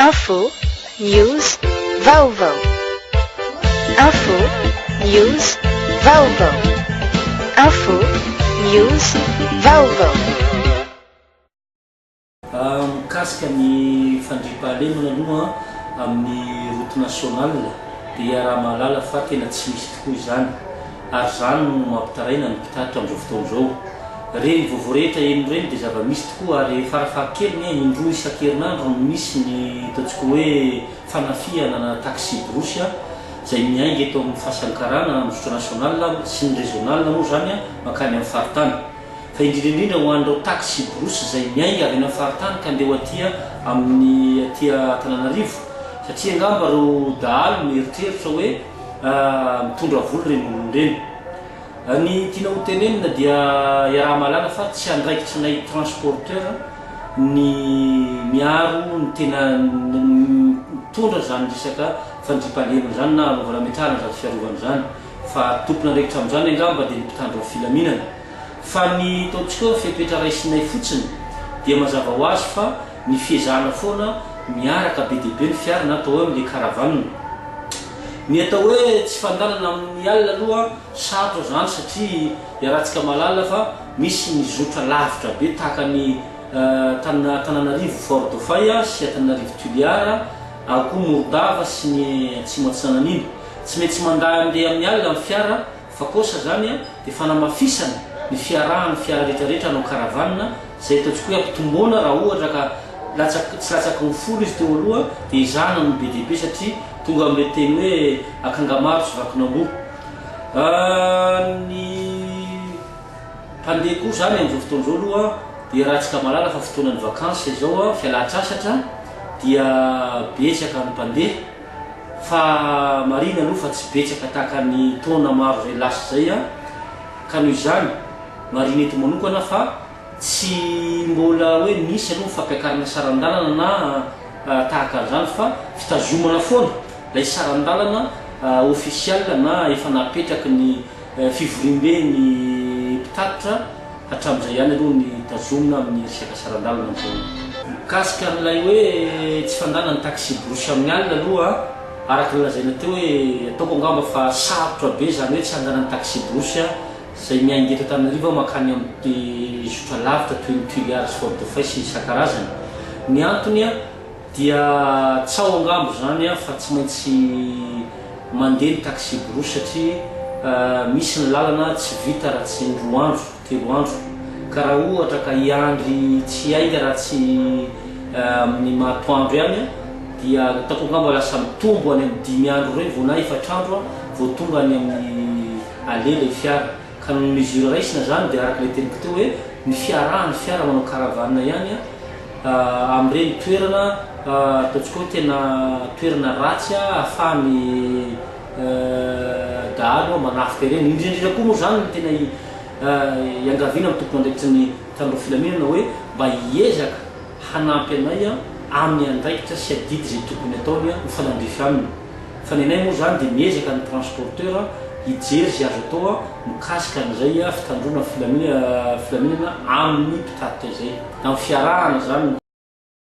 Info, News, Vaovao. Info, News, Vaovao. Info, News, Vaovao. Mikasika ny fandriampahalemana aloha amin'ny route nationale dia iaraha-mahalala fa tena tsy misy tokoa izany ary izany no mampitaraina ny mpitatitra amin'izao fotoana izao. Ireny vaovao rehetra heno ireny dia zava-misy tokoa ary farafahakeliny indroa isan-kerinandro no misy ny ataontsika hoe fanafihana na taxi-brousse izay miainga eto amin'ny Fasan'ny Karana amin'ny zotra national sy ny régional moa izany mankany amin'ny faritany. Fa indrindra indrindra ho an'ireo taxi-brousse izay miainga avy any amin'ny faritany ka andeha ho aty amin'ny aty Antananarivo satria angamba ireo dahalo mieritreritra hoe mitondra vola ireny olona ireny. Ny tiana ho tenenina dia iaraha-mahalala fa tsy andraikitrinay transporteur ny miaro ny tena mitondra izany resaka fandriampahalemana izany na anaovana ametrahana izany fiarovana izany fa tompon'andraikitra amin'izany angamba dia ny mpitandro ny filaminana. Fa ny ataontsika hoe fepetra raisinay fotsiny dia mazava ho azy fa ny fiezahana foana miaraka be dia be ny fiara na atao hoe amin'ilay caravane. Ny atao hoe tsy fandanana amin'ny alina aloha sarotra izany satria iarahantsika mahalala fa misy ny zotra lavitra be tahaka ny Antananarivo Fort Dauphin sy Antananarivo Tuléar ary koa Morondava sy ny Atsimo Atsinanana iny. Tsy maintsy mandeha amin'ny alina ny fiara Fa kosa zany dia fanamafisana ny fiarahan'ny fiara rehetra rehetra hanao caravane izay ataontsika hoe ampitomboana raha ohatra ka latsak tsy latsaky ny folo izy teo aloha dia ezahana ny be dia be satria tonga amin'ilay teny hoe akanga maro tsy vakin'amboa. Ny mpandeha koa zany amin'izao fotoana izao aloha dia iarahantsika mahalala fa fotoanan'ny vacances izao, fialan-tsasatra dia betsaka ny mpandeha. Fa marihina aloha fa tsy betsaka tahaka ny taona maro izay lasa izay an! Ka noho izany, marihina eto manokana fa tsy mbola hoe nisy aloha ny fampiakarana saran-dalana na tahaka an'izany fa fitazomana foana ilay saran-dalana ofisialy na efa napetraky ny fivoriambe ny mpitatitra Hatramin'izay ihany aloha ny tazomina amin'ny resaka saran-dalana amin'izao. Mikasika an'ilay hoe tsy fandana ny taxi-brousse amin'ny alina aloha, araka ny lazaina teo hoe ataoko angamba fa sarotra be izany hoe tsy handana ny taxi-brousse izay miainga eto Antananarivo mankany amin'ny zotra lavitra toy ny Tuléar sy Fort Dauphin sy ny isan-karazany. Ny antony dia tsaho angamba izany fa tsy maintsy mandeha ny taxi-brousse satria misy ny lalana tsy vita raha tsy indroa andro, telo andro. Ka raha ohatra ka hiandry tsy hiainga raha tsy amin'ny maha atoandro ihany dia ataoko angamba lasa mitombo any amin'ny dimy andro ireny vao na efatra andro vao tonga any amin'ny aller ilay fiara. Ka ny mesure raisina izany dia araka ilay teniko teo hoe ny fiarahan'ny fiara manao caravane ihany amin'ireny toerana ataontsika hoe tena toerana ratsy ahafahan'ny dahalo manafika ireny. Indrindra indrindra koa moa izany no tena iangaviana amin'ny tompon'andraikitry ny mpitandro ny filaminana hoe mba hiezaka hanampy anay amin'ny andraikitra sy adidy izay tokony ataony ho fanandrify aminy. Fa ny anay moa izany dia miezaka ny transporteur hijery izay azo atao mikasika an'izay fitandroana filaminana amin'ny mpitatitra izay. Amin'ny fiarahana izany.